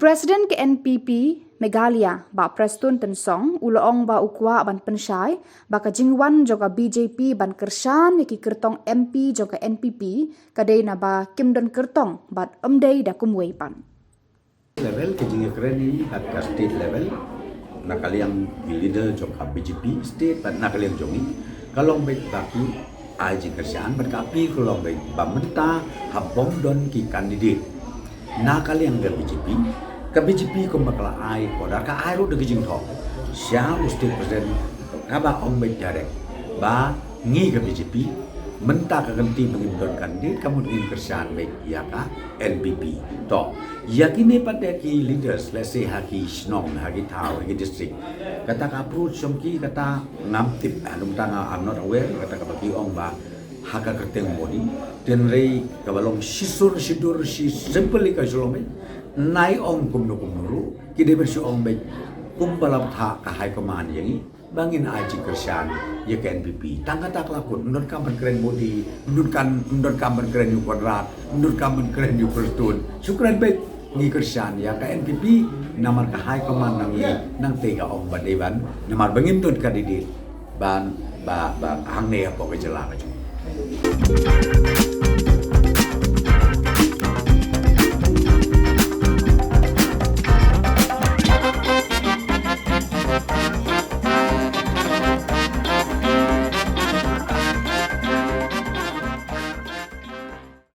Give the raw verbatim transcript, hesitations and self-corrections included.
President ka N P P Meghalaya, Bah Prestone Tynsong, u la ong ba u kwah ban pynshai ba ka jingwan jong ka B J P ban kyrshan ïa ki kyrtong M P jong ka N P P ka dei naba kim don kyrtong bad ym dei da kumwei pat. Level ka jingïakren hi kat ka state level, na ka liang ki leader jong ka B J P state bad na ka liang jong ngi, ka long beit ba ki ai jingkyrshan bad ka appeal ka long beit ba mynta hap bym don ki candidate na ka liang ka B J P. Ka B J P kumba ka la ai order, ka ai ruh da ka jingthoh sha u state president, kaba ong beit direct ba ngi ka B J P mynta ka kynti ba ngim don candidate, ka mut ngin kyrshan beit ïa ka N P P. To, ïa kine pat de ki leaders, let's say ha ki shnong, ha ki thaw, ha ki district, kata ka approach jong ki kata ngam tip, ah, nangta nga, I'm not aware, kata kaba ki ong ba ha ka kyrteng Modi. Hynrei kaba long shisur shidur shi simple ka shu long beit, nai ong kumno kumno ruh, ki dei ban shu ong beit kumba la bthah ka high command ïa ngi ba ngin ai jingkyrshan ïa ka N P P. Tang kata ka la kut, ym donkam ban kren Modi, ym donkam, ym donkam ban kren ïa u Conrad, ym donkam ban kren ïa u Prestone. Shu kren beit, ngi kyrshan ïa ka N P P namar ka high command na ngi nangta ka ong ba dei ban, namar ba ngim don candidate ban, ba, ba hangne hapoh ka jylla ka jong ngi.